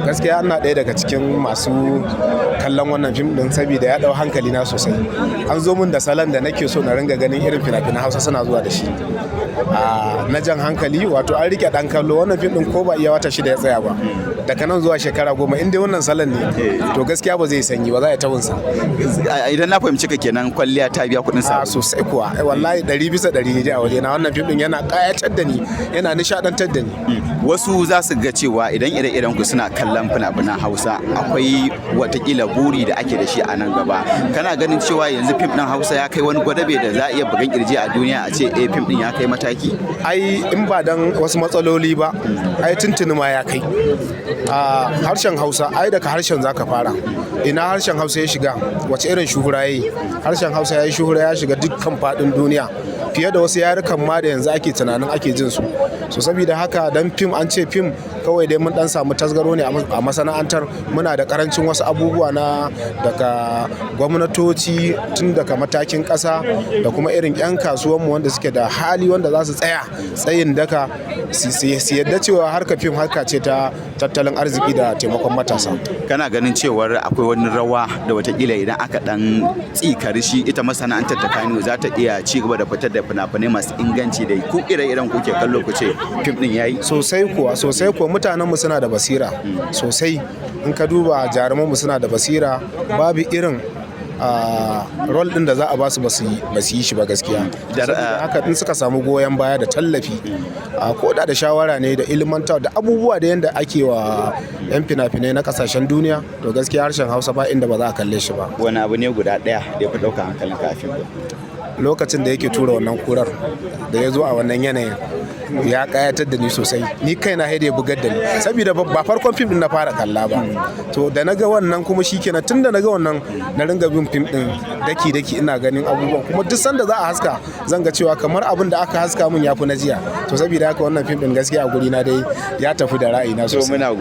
Gaskiya ina ɗaya daga cikin masu kallon wannan fim ɗin, saboda ya ɗau hankali na sosai. An zo min da salon da nake so na ringa ganin irin fina-finan Hausa suna zuwa da shi na jan hankali, wato an rike ɗan kallo. Wannan fim ɗin, ko ba iya wata 6 ya tsaya ba, daga nan zuwa shekara 10, in dai wannan salon ne, to gaskiya ba zai sanyi ba, za a yi ta sa. Idan na fahimci ka kenan, kwalliya ta biya kuɗin A sabulu. Sosai kuwa. Wallahi 100% ne dai a waje na. Wannan fim ɗin yana ƙayatar da ni, yana nishaɗantar da ni. Wasu za su ga cewa idan ire-iren ku suna kallon fina-finan Hausa, akwai watakila buri da ake da shi a nan gaba. Kana ganin cewa yanzu fim ɗin Hausa ya kai wani gwadabe da za a iya bugan kirji a duniya a ce eh, fim ɗin ya kai mataki? Ai in ba dan wasu matsaloli ba, ai tuntuni ma ya kai. A harshen Hausa, ai daga harshen zaka fara. Ina harshen Hausa ya shiga? Wace irin shuhura yayi? Harshen Hausa ya yi shuhura, ya shiga dukkan faɗin duniya fiye da wasu yarukan ma da yanzu ake tunanin ake jin su. So saboda haka, dan fim an ce fim kawai dai mun dan samu tasgaro ne a masana'antar. Muna da karancin wasu abubuwa na daga gwamnatoci, tun daga matakin ƙasa da kuma irin 'yan kasuwanmu wanda suke da hali, wanda za su tsaya tsayin daka su yadda cewa harkar fim harka ce ta tattalin arziki da taimakon matasa. Kana ganin cewar akwai wani rawa da watakila idan aka dan tsikari shi ita masana'antar ta Kano za ta iya ci gaba da fitar da fina-finai masu inganci da ku ire-iren kuke kallo ku ce fim din yayi? Sosai kuwa, sosai kuwa. Mutanenmu suna da basira sosai. In ka duba, jarumanmu suna da basira. Babu irin role din da za a basu ba su yi shi ba gaskiya. Haka in suka samu goyon baya da tallafi, ko da shawara ne da ilmantar da abubuwa da yanda ake wa yan fina-finai na kasashen duniya, to gaskiya harshen Hausa ba inda ba za a kalle shi ba. Wani abu ne guda ɗaya da ya fi ɗaukar hankalin kafin? Lokacin da yake tura wannan kurar da ya zo a wannan yanayin, ya kayatar da ni sosai. Ni kaina haida ya bugar da ni, saboda ba farkon fim din na fara kalla ba. To da na ga wannan kuma shikenan. Tun da na ga wannan, na ringa bin fim din daki daki, ina ganin abubuwan. Kuma duk sanda za a haska, zan ga cewa kamar abin da aka haska mun yafi na jiya. To saboda haka, wannan fim din gaskiya a guri na dai ya tafi da ra'ayina sosai. Muna